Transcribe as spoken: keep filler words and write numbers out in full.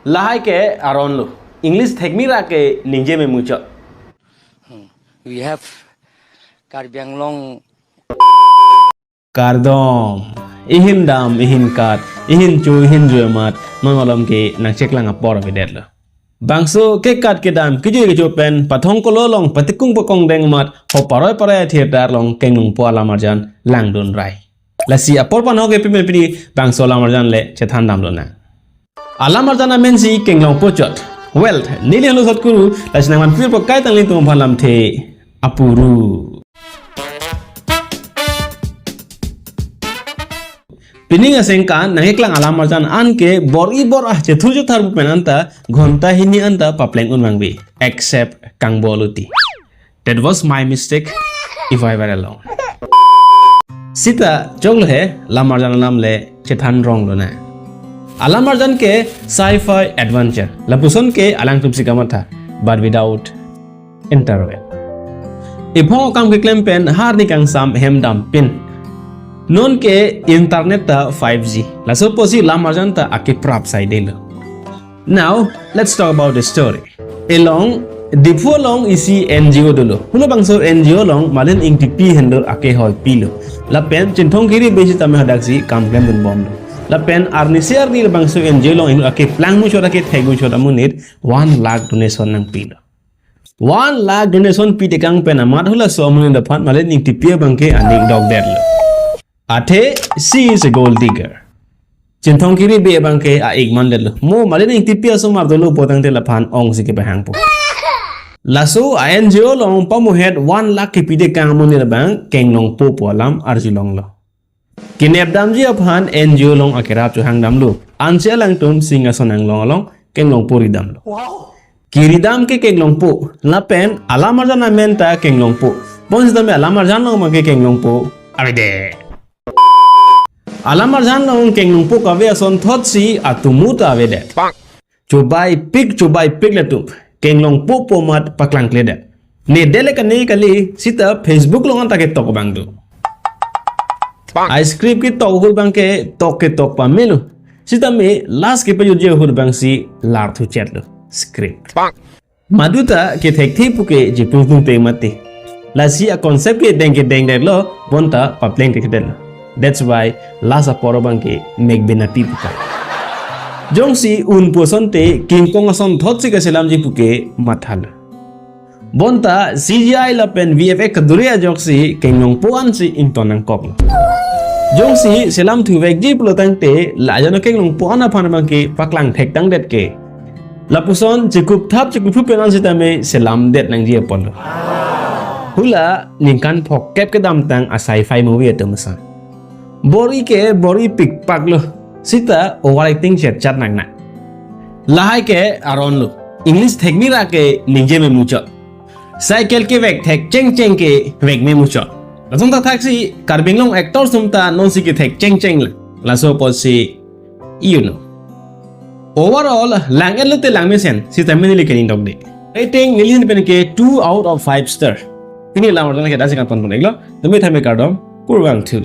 Lahai ke aron lo. English thekmi ra ke ningje memuchot. We have Karbi Anglong. Kardom. Ihin dam, ihin kat, ihin cho, ihin jo amat, non malom ke nangcheklang apor avedetlo. Bangso kekat kedam, kejui kecho pen, pathong kolo along, patikung pakong deng amat, ho paroi paroi theater along, Kenglongpo alam arjan, langdun rai. Lasi apor panho ke pimen pini, bangso alam arjan le, chethan damlonang. Alam arjan amen si Kenglongpo chot. Well, neli halo sot kuru, lasi nangman pir po kai tangli tum aphan lamthe apuru. Pining asengkan nangkeklang alam arjan an ke bor-i bor-ah chethu chethar pu pen anta ghonta hini anta papleng un vangve, except kangboluti. That was my mistake if I were alone. Sita choklo he, alam arjan alam le chethan rong lonang. Alam arjan ke sci-fi adventure. Lapuson ke alangtum si kamatha, but without interval. Iphong akam keklem pen har ni kangsam hem dam pin. Non ke internet ta five G. Laso apotsi alam arjan ta akeprap saidelo. Now, let's talk about the story. Along, Diphu along isi N G O dolo. Hula bangso N G O along Malin Ingtipi hendur akehoi pilo. Lapen Chinthong Kiribe sitame hadaksi kam klemdun bomlo. Lapen arnisi arni bangso N G O along inut akeplang muchot akethek muchot amonit one lakh donation nangpilo. One lakh donation pitekang pen amat hula so amonit aphan Malin Ingtipi abang ke aning dokdetlo. Athe, she is a gold digger. Chinthong Kiribe abang ke a-ik mandetlo. Mo Malin Ingtipi asomar dolo pu tangte laphan ongsi kepahangpo. Laso a-N G O along pamuhet one lakh kepitekang amonit abang Kenglongpo pu alam arjulonglo. Kenep damji aphan N G O along akerap chohang damlo. Ansi alangtum Singhason Anglong along Kenglongpo ridamlo. Kiridam ke Kenglongpo, lapen alam arjan amen ta Kenglongpo. Bonsitame alam arjan along abang ke Kenglongpo avedet. Alam arjan along Kenglongpo kave ason thotsi atumu ta avedet. Chobaipik, chobaipik latum. Kenglongpo pu amat paklangkledet. Ne dele kane kali sita Facebook along anta ketok abang do. A-script ketok ahut abang ke tok ketok pamelo. Sitame last kepajutji ahut abangsi larthu chetlo. Script. Maduta kethekthe puke jipung tung te mati. Lasi a-concept ke deng ke dengdetlo, bonta papleng ke detlo. That's why last apor abang ke mekbenapi puka. Jongsi un pu asonte kingkong ason thotsi kaselamji puke mathalo. Bonta C G I lapen V F X kaduri ajoksi Kenglongpo ansi ington nangkoklo. Jongsi selam thuvekji pulo tangte la ajano Kenglongpo an aphan abang ke paklang thektangdet ke. Lapuson chikup thap chikup thup pen an sitame selamdet nangji aponlo. Hula ningkan phokep kedamtang a-sci-fi movie atum ason. Bor-i ke bor-i pikpaklo. Sita overacting chetchat nangnang. Lahai ke aron lo. English thekmi ra ke ningje memuchot. Cycle kevek thek chengcheng kevek memuchot. Lason ta thaksi Karbi Anglong actors atum ta nonsi kethek chengcheng le. Laso apotsi, you know. Overall, lang-et lote langmesen, sitame neli kening dokde. Rating neli hin pen ke two out of five star. Pini alam arjan ke dasi kan pon pon iklo. Tumi tame kardom, kurvangthu.